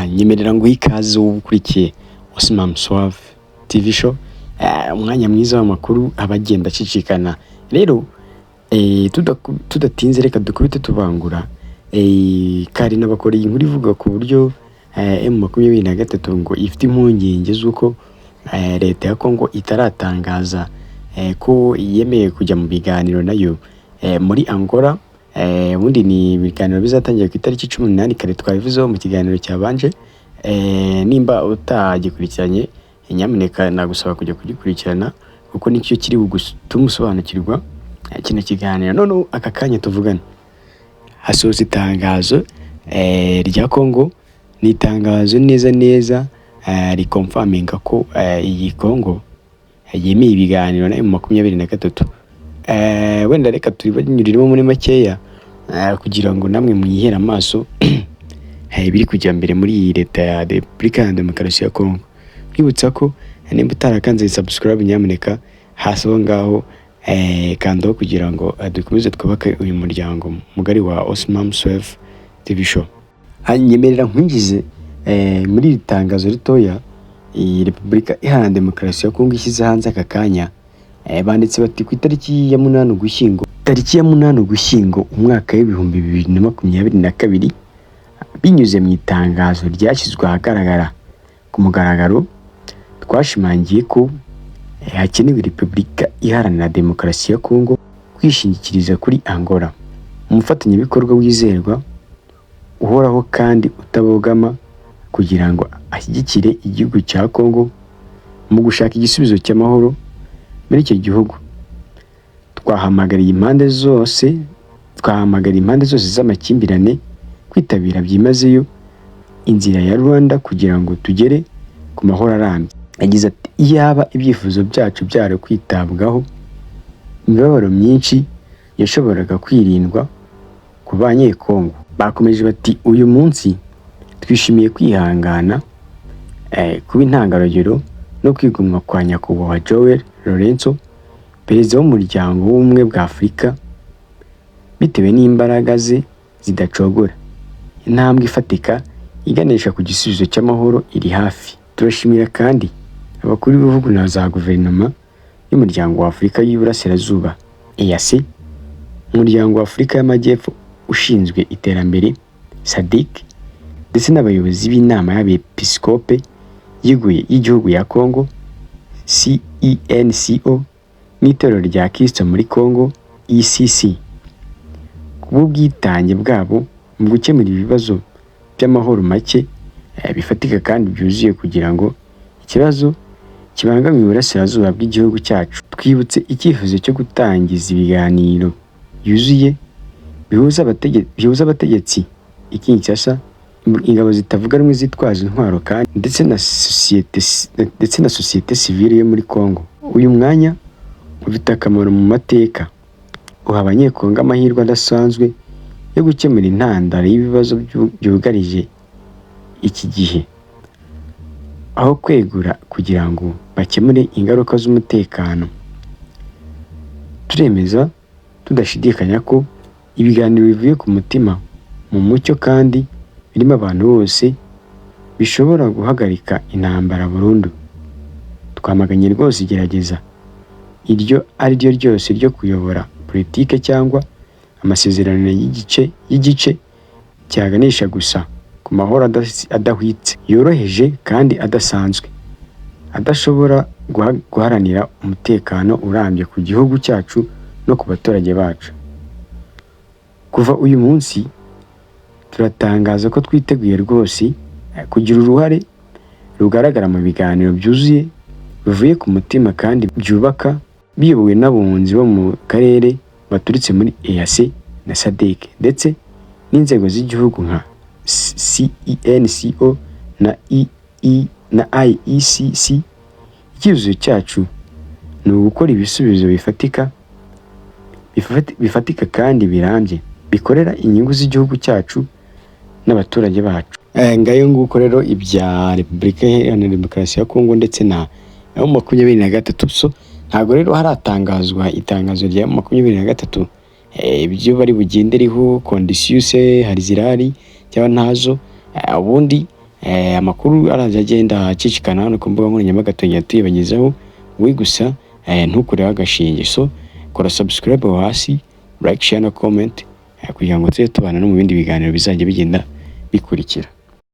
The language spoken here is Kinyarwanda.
Nyemerera nguhe ikaze wowe ukurikiye Osman Suave TV show, umwanya mwiza w'amakuru aba agenda acicikana. Rero tudatinze, reka dukubite tubangura. Kari nabakoreye inkuru ivuga ku buryo M23 ngo ifite impungenge z'uko leta ya Congo itaratangaza ko yemeye kujya mu biganiro nayo muri Angola. Ubundi ni ibiganiro bizatangira ku itariki 18, kare twabivuzeho mu kiganiro cyabanje. Nimba utagikurikiranye, nyamuneka nagusaba kujya kugikurikirana kuko nicyo kiri bugutume usobanukirwa kino kiganiro. Noneho aka kanya tuvugana hasohotse itangazo rya Congo. Ni itangazo neza neza riconfirminga ko iyi Congo yemeye ibiganiro na M23. Wenda reka tubanyuriremo muri makeya kugira ngo namwe mwihere amaso ibiri kujya mbere muri iyi leta ya Repubulika ya Demokarasi ya Congo. Nkwibutsa ko nimba utarakanze subscribe, nyamuneka hasi aho ngaho kandaho kugira ngo dukomeze twubake uyu muryango mugari wa Osman Suave TV show. Nyemerera nkwinjize muri iri tangazo ritoya iyi Repubulika Iharanira Demokarasi ya Congo ishyize hanze aka kanya. Banditse bati: ku itariki ya 8 Ugushyingo, tariki ya 8 Ugushyingo, umwaka w'2022, binyuze mu itangazo ryashyizwe ahagaragara ku mugaragaro, twashimangiye ko hakenewe Repubulika Iharanira Demokarasi ya Congo kwishingikiriza kuri Angola, umufatanyabikorwa wizerwa, uhoraho kandi utabogama, kugira ngo ashyigikire igihugu cya Congo mu gushaka igisubizo cy'amahoro muri icyo gihugu. Twahamagariye impande zose z'amakimbirane kwitabira byimazeyo inzira ya Luanda kugira ngo tugere ku mahoro arambye. Yagize ati: iyaba ibyifuzo byacu byari kwitabwaho, imibabaro myinshi yashoboraga kwirindwa ku Banyekongo. Bakomeje bati: uyu munsi twishimiye kwihangana, kuba intangarugero no kwigomwa kwa Nyakubahwa João Lourenço, perezida w'Umuryango w'Ubumwe bwa Afurika. Bitewe n'imbaraga ze zidacogora, intambwe ifatika iganisha ku gisubizo cy'amahoro iri hafi. Turashimira kandi abakuru b'ibihugu na za guverinoma y'Umuryango wa Afurika y'Iburasirazuba, EAC, Umuryango wa Afurika y'Amajyepfo ushinzwe iterambere, SADC, ndetse n'abayobozi b'Inama y'Abepiskope y'igihugu ya Congo, CENCO, n'Itorero rya Kristo muri Congo, ECC, kubw'ubwitange bwabo mu gukemura ibibazo by'amahoro make bifatika kandi byuzuye kugira ngo ikibazo kibangamiye uburasirazuba bw'igihugu cyacu. Twibutse icyifuzo cyo gutangiza ibiganiro byuzuye bihuza abategetsi i Kinshasa, ingabo zitavuga rumwe zitwaza intwaro kandi ndetse na sosiyete sivile yo muri Congo. Uyu mwanya ufite akamaro mu mateka, uha Abanyekongo amahirwe adasanzwe yo gukemura intandaro y'ibibazo byugarije iki gihe, aho kwegura kugira ngo bakemure ingaruka z'umutekano. Turemeza tudashidikanya ko ibiganiro bivuye ku mutima, mu mucyo kandi birimo abantu bose bishobora guhagarika intambara burundu. Twamaganye rwose igerageza iryo ari ryo ryose ryo kuyobora politike cyangwa amasezerano y'igice cyaganisha gusa ku mahoro adahwitse, yoroheje kandi adasanzwe, adashobora guharanira umutekano urambye ku gihugu cyacu no ku baturage bacu. Kuva uyu munsi, turatangaza ko twiteguye rwose kugira uruhare rugaragara mu biganiro byuzuye, bivuye ku mutima kandi byubaka, biyobowe n'abunzi bo mu karere baturutse muri EAC na SADC ndetse n'inzego z'igihugu nka CENCO na EE na IECC. Icyifuzo cyacu ni ugukora ibisubizo bifatika kandi birambye bikorera inyungu z'igihugu cyacu n'abaturage bacu. Ngayo nguko rero ibya Repubulika Iharanira Demokarasi ya Kongo ndetse na M23. So ntabwo rero haratangazwa itangazo rya M23, ibyo bari bugendereho, conditions se hari zirahari cyangwa ntazo. Ubundi Amakuru araza agenda acicikana hano ku mbuga nkoranyambaga, tugenda tuyibagezaho. We gusa ntukureho agashinge. So kora subscribe aho hasi, like, share na comment, kugira ngo tujye tubana no mu bindi biganiro bizajya bigenda bikurikira.